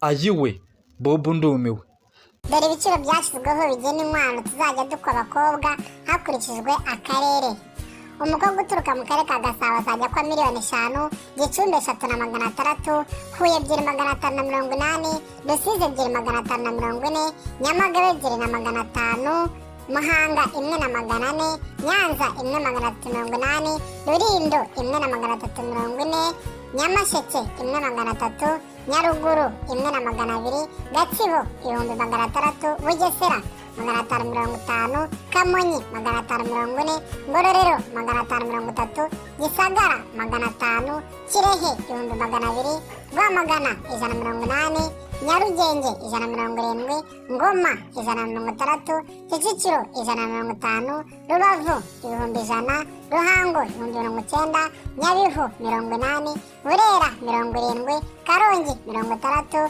Ayiwe Bob, ndumiwe. Dore ibiciro byashyizweho bigena inkwano tuzajya dukwa abakobwa hakurikijwe akarere. Umukobwa uturuka mu karere ka Gasabo azajya kwa miliyoni 5, Gicumbi 3 na 600, Huye 2 580, Rusizi 2 540, Nyamagabe 2 na 500, Muhanga 1 na 400, Nyanza 1 380, Rulindo 1 na 340, Nyamasheke 1 300, Nyaruguru 1 na 200, Gatsibo 600 000, Bugesera 550, Kamonyi 540, Ngororero 530, Gisagara 500, Kirehe 200 000, Rwamagana 180, Nyarugenge 170, Ngoma 160, Kicukiro 150, Rubavu 100 000, Ruhango 90 000, Nyabihu 80, Burera 70, Karongi 60.